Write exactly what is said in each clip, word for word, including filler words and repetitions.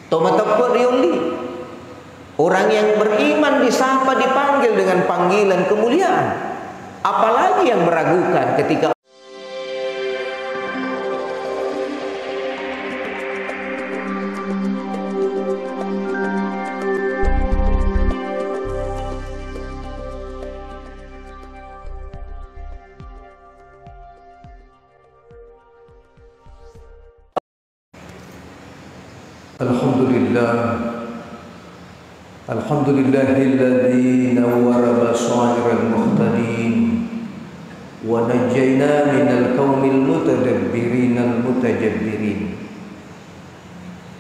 To mateppe' riolli. Orang yang beriman disapa, dipanggil dengan panggilan kemuliaan. Apalagi yang meragukan ketika الحمد لله. الحمد لله الذي نور بصائر المهتدين ونجينا من القوم المتدبرين المتجبرين.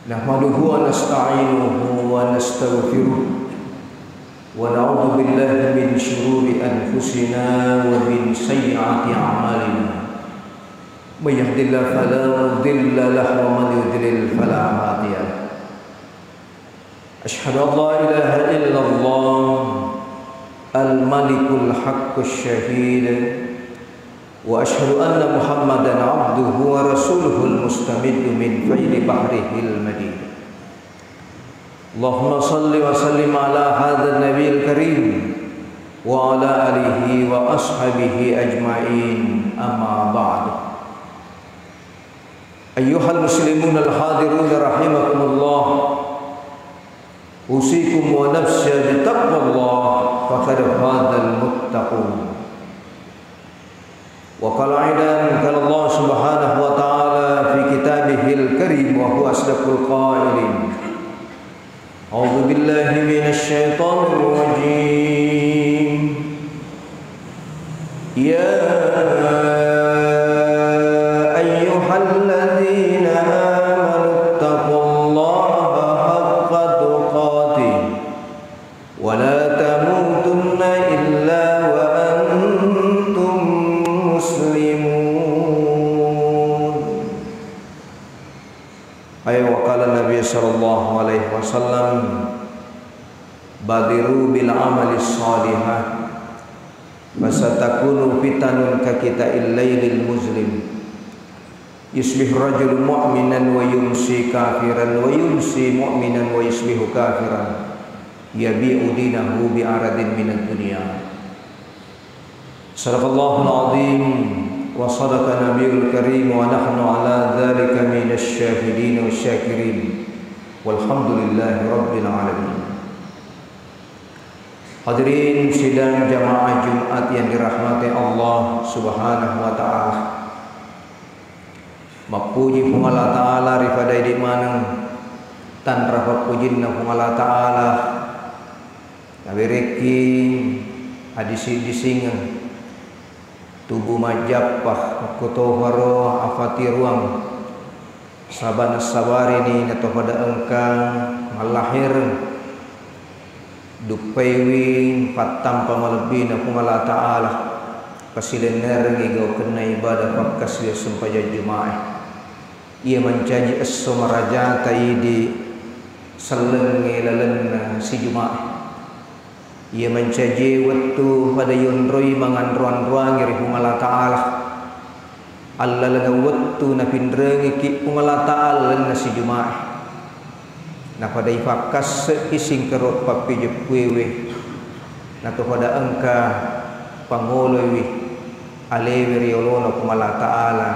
نحمده ونستعينه ونستغفره ونعوذ بالله من شرور أنفسنا ومن سيئات أعمالنا. من يهد الله فلا مضل له ومن يضلل فلا هادي له. أشهد أن لا إله إلا الله الملك الحق الشهيد، وأشهد أن محمدا عبده ورسوله المستمد من فيض بحره المجيد. اللهم صل وسلم على هذا النبي الكريم وعلى آله وأصحابه أجمعين، أما بعد. أيها المسلمون الحاضرون رحمكم الله، أوصيكم ونفسي بتقوى الله، فقد فاز المتقون. وقال أيضا، قال الله سبحانه وتعالى في كتابه الكريم وهو أصدق القائلين: أعوذ بالله من الشيطان الرجيم. يا أيها الذين آمنوا اتقوا الله حق تقاته ولا تموتن إلا وأنتم مسلمون. Ay, wa qala Nabi sallallahu alaihi wasallam, "Badiru bil amali salihah, fasatakunu fitanun ka qita'il lailil muzlim. Yusbihu rajulu mu'minan wa yumsi kafiran, wa yumsi mu'minan wa yusbihu kafiran, yabi'u dinahu bi aradin minad dunya." Sadaqallahul azim wa sadaqa nabiyul karim wa nahnu ala dzalika minasy syahidin wasy syakirin. Walhamdulillahi rabbil alamin. Hadirin sidang jamaah Jumat yang dirahmati Allah Subhanahu wa taala. Mappuji Puang Allah Ta'ala, ripada idi maneng tanra pappujinna Puang Allah Ta'ala, nawerekki adisi-disingeng tubu majjappa, makkutohoro afatiruang, saba nassabarini natopada engka mallahireng. Duppaiwi pattampa malebbina Puang Allah Ta'ala, pasilennerengngi gaukenna ibadah pakkasiwiang sempajang Juma'e. Iya mancaji esso marajata idi sellengnge lalenna sijuma'e. Iya mancaji wettu pada yonroi manganro-anroangi ri Puang Allah Ta'ala. Allalengeng wettu napinrengiki Puang Allah Ta'ala lalenna sijuma'e. Napada ifakkasse'i singkero pappijeppuewe, natopada engka pangoloiwi alewe ri olona Puang Allah Ta'ala,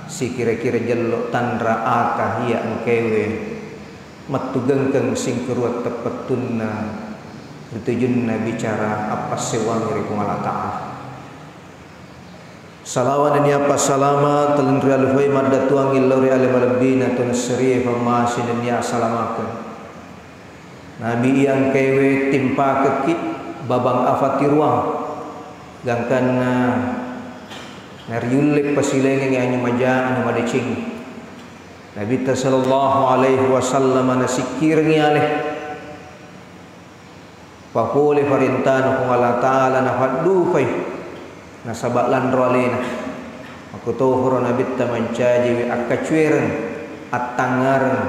sikira-kira jello tanra aka iya engkaewe mettugengkeng singkeruang teppettunna ritujunna bicara appassewwangnge ri Puang Allah Ta'ala. Salawa nennia passalama tellenri alufai maddatuangngi lao ri ale malebbina tau nasserie fammase nennia assalamakeng. Nabi iya engkaewe timpakekki babang afatiruang, gangkanna nariulle pasilaingengngi anu maja, anu madeceng. Nabitta sallallahu alaihi wasallam nasikkirengngi ale. Papole parentana Puang Allah Ta'ala nafaddufai nasaba lanro alena. Makkutohoro Nabitta mancajiwi akkacuereng, attangngareng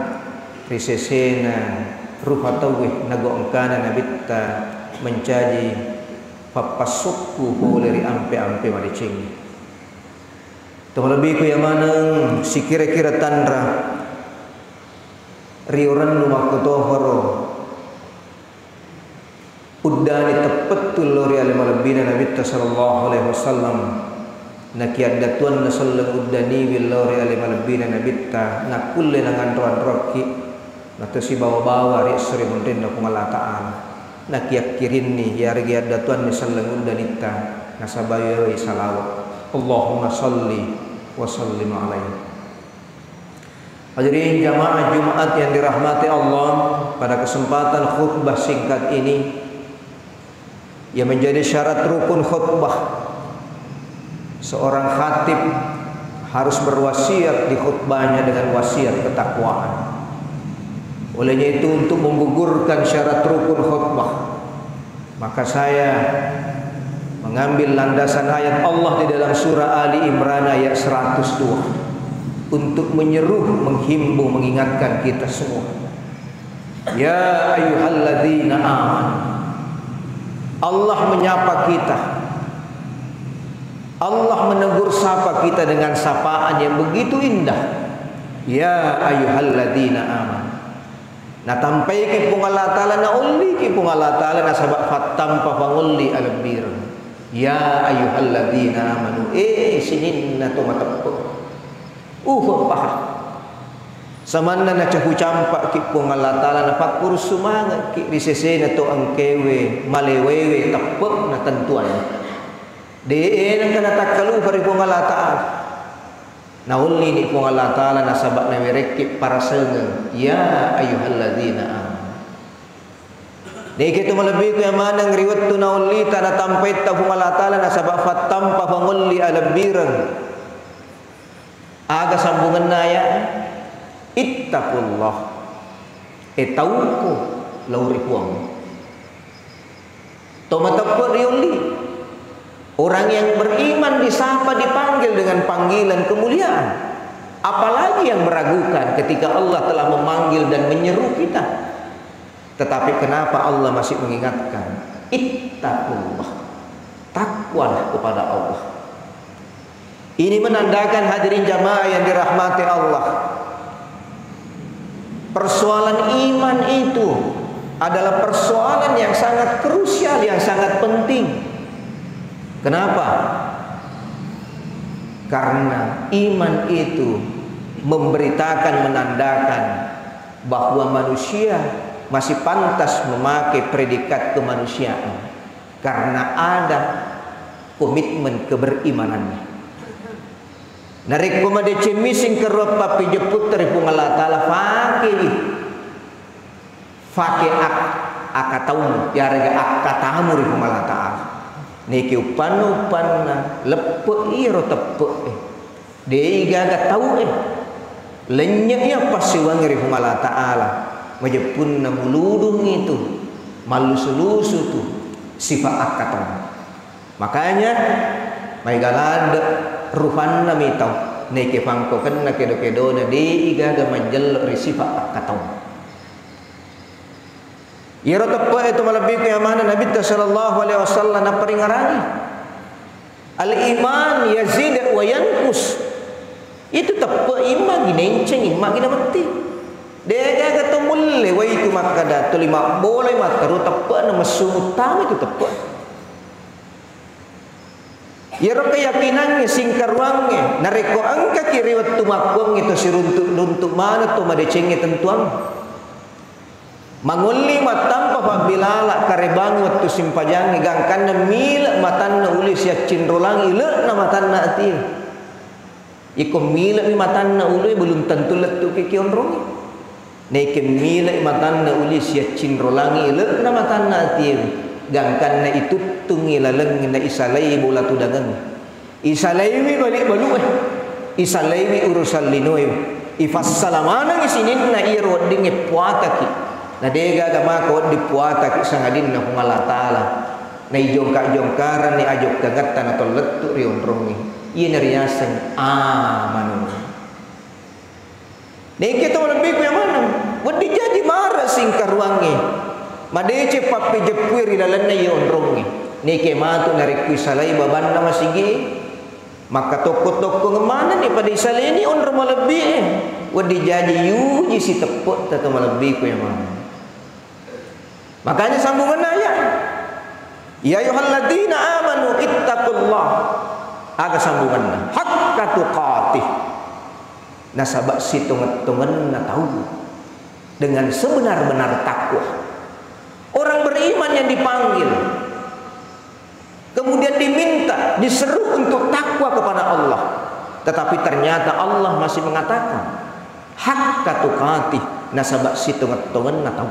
ri sesena rupa tauwe, nago engkana Nabitta mancaji pappassukku pole ri ampe-ampe madecengnge. To malebbiku iya maneng sikira-kira tanra Ri orannu makkotoparo uddani teppettu lao ri ale malebbina Nabitta sallallahu alaihi wasallam, nakiaddatuanna selleng uddaniwi lao ri ale malebbina Nabitta, nakkulle nanganro-anroakki, nato sibawa-bawa ri esso ri munrinna Puang Allah Ta'ala. Nakiakkirinni iyarega addatuanni selleng uddanitta, nasabai wewai salawa. Allahumma salli wa sallim alaihi. Hadirin jamaah Jumat yang dirahmati Allah, pada kesempatan khutbah singkat ini, yang menjadi syarat rukun khutbah, seorang khatib harus berwasiat di khutbahnya dengan wasiat ketakwaan. Olehnya itu, untuk menggugurkan syarat rukun khutbah, maka saya mengambil landasan ayat Allah di dalam surah Ali Imran ayat seratus dua untuk menyeru, menghimbau, mengingatkan kita semua. Ya ayyuhalladzina amanu. Allah menyapa kita. Allah menegur sapa kita dengan sapaan yang begitu indah. Ya ayyuhalladzina amanu. Natampaiki Puang Allah Ta'ala, naulliki Puang Allah Ta'ala, nasaba fattampa fangulli alebbireng. Ya ayyuhalladzina amanu, eh, sininna to mateppe. Ufa paha. Samanna nacahu campaki Puang Allah Ta'ala, napakkuru sumangekki ri sesena to engkewe, malewewe, teppe na tentuanna. De nengka natakkalupa ri Puang Allah Ta'ala. Naullini Puang Allah Ta'ala nasaba nawerekki parasengeng, ya ayyuhalladzina amanu. Niki tu malebbiku yang maneng ri wettu naullita natampaitta Puang Allah Ta'ala nasaba fattampa fangulli alebbireng. Aga sambungenna ayat? Ittaqullah. E tauko lao ri Puang. To mateppe riulli. Orang yang beriman disapa, dipanggil dengan panggilan kemuliaan. Apalagi yang meragukan ketika Allah telah memanggil dan menyeru kita. Tetapi kenapa Allah masih mengingatkan? Ittaqullah. Takwalah kepada Allah. Ini menandakan, hadirin jamaah yang dirahmati Allah, persoalan iman itu adalah persoalan yang sangat krusial, yang sangat penting. Kenapa? Karena iman itu memberitakan, menandakan bahwa manusia masih pantas memakai predikat kemanusiaan karena ada komitmen keberimanannya. Narekko madeceng mising keruap pappijeppu ri Puang Allah Ta'ala, fakewi. Fake ak-, akataung, yarega akkatamu ri Puang Allah Ta'ala. Neke uppanna, uppanna, leppe iyaro teppe e. De'i gaga tau e. Lennye iya passiwangnge ri Puang Allah Ta'ala. Majeppunna muludung itu, mallusu-lusu tu sifat akkataung. Makanya, maega ladde rupanna mitau, neke pangkokenna kedo-kedona, de'i gaga majjello ri sifat akkataung. Iyaro teppe e tu malebbiku yang mana Nabitta sallallahu alaihi wasallam naparingarangi. Al-iman yazid wa yanqus. Itu teppe imma ginenceng, imma gina matti. Degaga to mulle wai tu makkada tuli mabbolai matteru teppe na messu muttama itu teppe. Iyaro keyakinangnge, singkaruangnge, narekko engkaki ri wettu makkuangnge to siruntu-runtu maneng to madecengnge tentuang. Mangolli mattampa fabbilala karebangngi wettu simpajangnge, gangkanna mile matanna uli siaccinrolangi ile'na matanna atie. Iko mile'mi matanna ulue, belum tentu lettuki kionrongi. Neke mile'i matanna uli siaccinrolangi ile'na matanna atiewe, gangkanna ituttungi lalengngi na isalai bola tudangeng. Isalaiwi bali balue, isalaiwi urusan linoe, ifassala manengngi sininna iyaro weddingnge puataki. Na degaga maka wedding puataki sangadinna Puang Allah Ta'ala. Naijongka-jongkaranni ajokkangetta natollettu ri onrongnge. Iyana riaseng amanu. Neke to lebbiku yang mana? Wedding jaji mare singkaruangnge. Madeceng pappejeppui ri lalenna iya onrongnge. Neke matu narekko isalai babanna masigi. Makkatokko-tokkongeng manenni pada isaleni onro malebbi'e. Wedding jaji yuji siteppe'ta to malebbiku iya maneng. Makanya sambungenna ayat, "Ya ayyuhalladzina amanu ittaqullah." Aga sambungenna? "Haqqa tuqatih." Nasaba sitongeng-tongenna tau dengan sebenar-benar takwa. Orang beriman yang dipanggil, kemudian diminta, diseru untuk takwa kepada Allah. Tetapi ternyata Allah masih mengatakan, "Haqqa tuqatih," nasaba sitongeng-tongenna tau.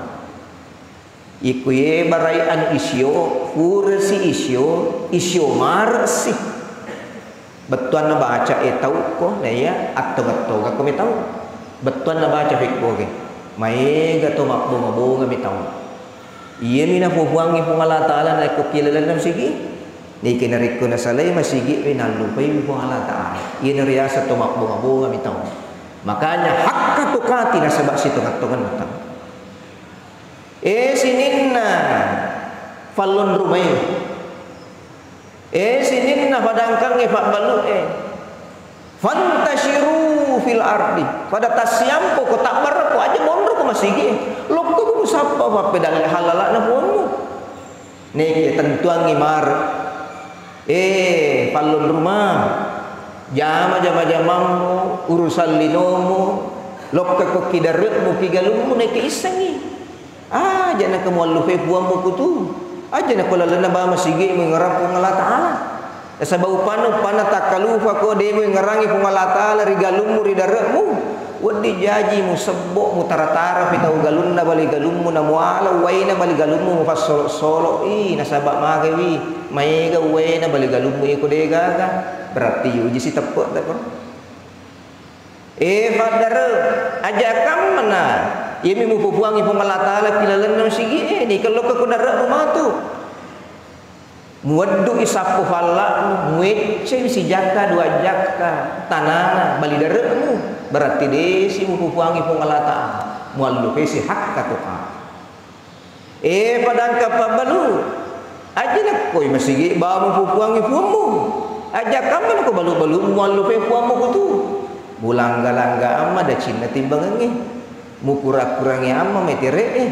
Iko ye barai anu isio, purasi isio, isio maresi. Bettuanna baca e tauko, naiya attongeng-tongeng ko me tau. Bettuanna baca fekkoge. Maega to mabbonga-bonga me tau. Iyami napopuangngi Puang Allah Ta'ala narekko ki lalenna masigi. Niki narekko nasalai masigi, nallupai Puang Allah Ta'ala. Iyana riaseng to mabbonga-bonga me tau. Makanya haqqa tuqati nasaba sitongeng-tongenna tau. Eh, sininna fallonrumae. Eh, sininna padangkangnge fabbalu'e. Fantashiru fil ardi. Pada tassiampo ko, tabbarako, aja monro ko masigi. Lokko ko musappa pappedalle halala'na Puangmu. Neke tentuangngi mare. Eh, fallonruma. Jama jama-jamammu, urusan linomu, lokka ko kidare'mu, kigalummu, neke issengngi. Aja nako muallufe Puammu kutu. Aja nako lalenna ba masigi muingerang Puang Allah Ta'ala. Nasaba upanna, upanna takkalufa ko de muingerangi Puang Allah Ta'ala ri galummu, ri dare'mu. Wedding jaji musebbo, mutara-tara pi tau galunna bali galummu, namuala uwaina bali galummu, mufassolo-solo i, nasaba magai wi, maega uwaina bali galummu iko de gaga. Berarti yuji siteppe' tako. Eh, faddare, aja kammana. Iyami mupupuangngi Puang Allah Ta'ala ki lalenna masigi e, ni kello ko dare'mu matu. Muweddui sappo falla'mu, mueccei sijakka dua jakka tanana bali dare'mu, berarti desi mupupuangngi Puang Allah Ta'ala, muallupesi hakka toka. Eh, padangka pabbalu, aja nakkoi masigi ba mupupuangngi Puammu, aja kamma ko balu-balu muallupe Puammu kutu. Mulangga-langga amma dacinna timbangengnge. Mukura-kurangi amma metere'e,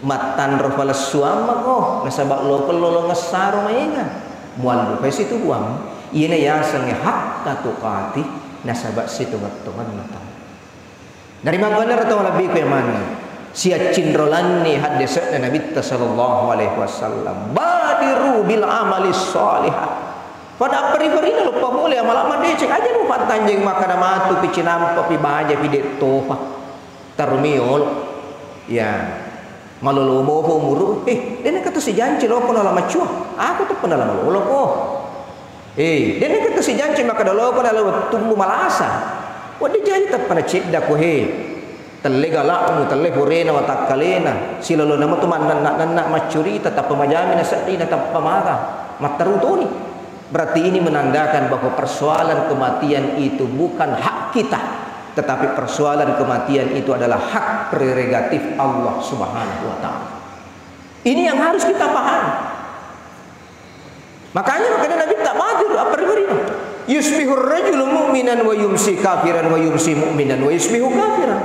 mattanro falessu amma ko, nasaba lokeng lolongessaro maega. Muallupai situ Puang, iyena yasengnge hakka tuqati, nasaba sitonget-tongenna tau. Narimakkuannaro tau malebbiku iya maneng, siaccinrolanni haddese'na Nabitta sallallahu alaihi wasallam, "Badiru bil amali shalihah." Pada apperi-perina loppa mole amala madeceng, aja mufattanjeng makkada matupi cinampepi bajapi de topa. Tarumi yolo. Ya. Malolo mopo umuru. Eh, de nengka to sijanci loko nala maccua. Aku teppa nala malolo ko. Eh, de nengka to sijanci makkada loko nala wettummu malasa. Wedding jaji teppa nacedda ko he. Telle galakmu, telle purena watakkalena. Silolona matu mannenna-nenna maccurita, tappa majami naseddina, tappa mara. Matteru toni. Berarti ini menandakan bahwa persoalan kematian itu bukan hak kita, tetapi persoalan kematian itu adalah hak prerogatif Allah Subhanahu wa Ta'ala. Ini yang harus kita pahami. Makanya, makanya Nabi tak badir, apa diberi? "Yusbihur rajulu mu'minan wa yumsi kafiran wa yumsi mu'minan wa yusbihu kafiran."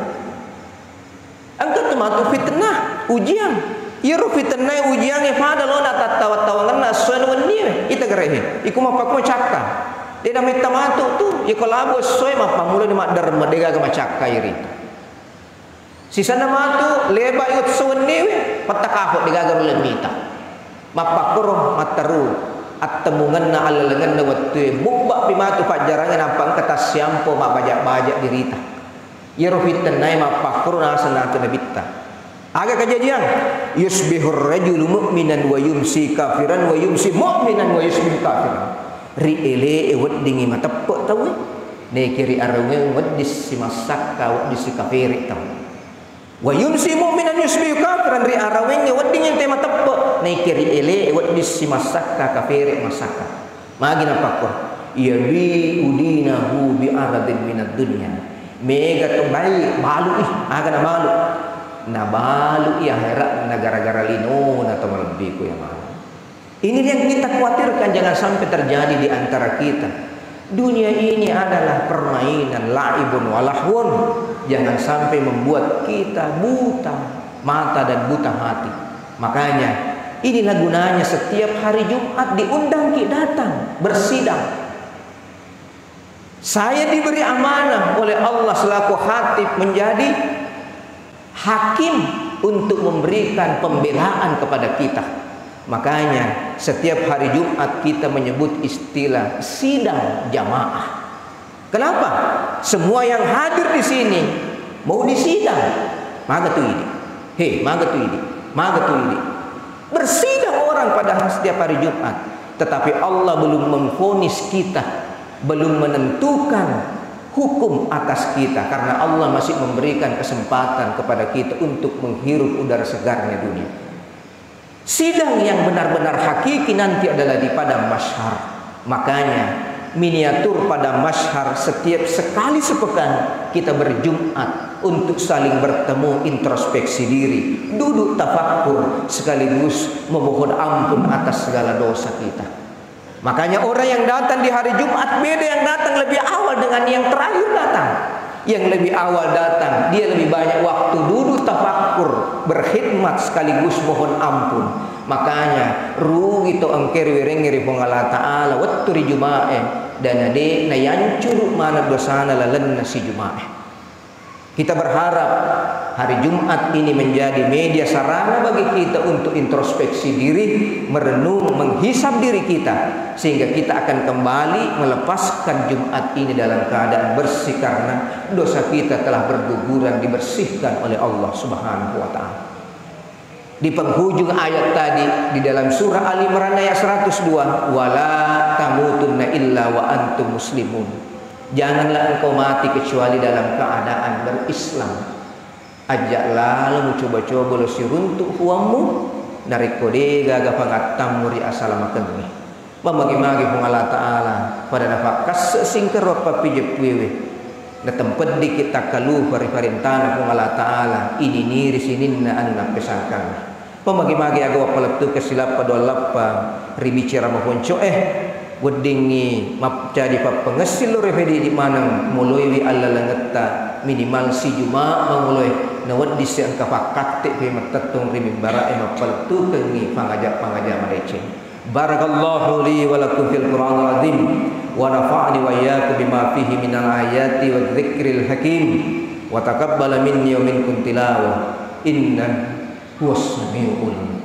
Engka tu matu fitnah, ujian. Iyaro fitnah ujiangnge pada lona tattawa-tawangenna essoe wennie, ita gerehe. Iku mappakkuma cakka. De nametta matu tu, iko labu essoe mappammulani maddarma, de gaga macakka iri. Sisenna matu, leba esso wenniewe, pattakaho de gaga nulle mita. Mappakkoro matteru, attemungenna allalengenna wettue, mubba pi matu pajjarangnge nampa engka tassiampo mabbaja-baja dirita. Iyaro fitnah e mappakkoro naseng natu Nabitta. Aga kejadian? "Yusbihur rajulu mu'minan wa yumsi kafiran wa yumsi mu'minan wa yusbihu kafiran." Ri ele'e weddingngi mateppe' tauwe, neke ri araweng wedding simassakka, wedding sikafere tau. "Wa yumsi mu'minan yusbihu kafiran," ri arawengnge wedding ente mateppe', neke ri ele'e wedding simassakka, kafere massakka. Magi napakkoro? "Yabi'u dinahu bi aradin minad dunya." Mega to bai balui, aga nabalu? Nabalui akhera'na gara-gara linona to malebbiku iya maneng. Ini yang kita khawatirkan, jangan sampai terjadi di antara kita. Dunia ini adalah permainan, la'ibun wa lahwun. Jangan sampai membuat kita buta mata dan buta hati. Makanya, inilah gunanya setiap hari Jumat diundang ki datang bersidang. Saya diberi amanah oleh Allah selaku khatib menjadi hakim untuk memberikan pembelaan kepada kita. Makanya, setiap hari Jumat kita menyebut istilah sidang jamaah. Kenapa? Semua yang hadir di sini mau disidang. Maga tu idi. He, maga tu idi. Maga tu idi. Bersidang orang padahal setiap hari Jumat. Tetapi Allah belum memvonis kita, belum menentukan hukum atas kita, karena Allah masih memberikan kesempatan kepada kita untuk menghirup udara segarnya dunia. Sidang yang benar-benar hakiki nanti adalah di padang mahsyar. Makanya, miniatur padang mahsyar setiap sekali sepekan kita berjumat untuk saling bertemu, introspeksi diri, duduk tafakkur, sekaligus memohon ampun atas segala dosa kita. Makanya, orang yang datang di hari Jumat beda yang datang lebih awal dengan yang terakhir datang. Yang lebih awal datang, dia lebih banyak waktu duduk tafakkur, berkhidmat sekaligus mohon ampun. Makanya, rugi to engka riwerengngi ri Puang Allah Ta'ala wettu ri Juma'e, dan de' nayancuru maneng dosana lalenna si Juma'e. Kita berharap hari Jumat ini menjadi media sarana bagi kita untuk introspeksi diri, merenung, menghisab diri kita, sehingga kita akan kembali melepaskan Jumat ini dalam keadaan bersih karena dosa kita telah berguguran, dibersihkan oleh Allah Subhanahu wa Ta'ala. Di penghujung ayat tadi, di dalam surah Ali Imran ayat seratus dua, "Wala tamutunna illa wa antum muslimun." Janganlah engkau mati kecuali dalam keadaan berislam. Aja' lalo mucoba-coba lo siruntu' puammu, narekko de' gaga pangattammu ri asalamakengnge. Mamagi-magi Puang Allah Ta'ala pada nafakkasse'si engka ro pappijeppuewe. Natempeddiki takkalupa ri parentana Puang Allah Ta'ala, ininiri sininna annappesangkangnge. Mamagi-magi aga wappalettukeng silappa dua lappa ri bicara maponco'e. Weddingngi mapcaji pappangessi lo ri fedidi maneng moloiwi allalengetta minimal si Juma' mangoloe, naweddissi engka pakkatte pe mattettong ri mimbara'e mappalettukengngi pangaja-pangaja madeceng. Barakallahu li wa lakum fil Qur'anil azim, wa nafa'ani wa iyyakum bima fihi minal ayati wa dzikril hakim, wa taqabbala minni wa minkum tilawah, innahu huwas samiul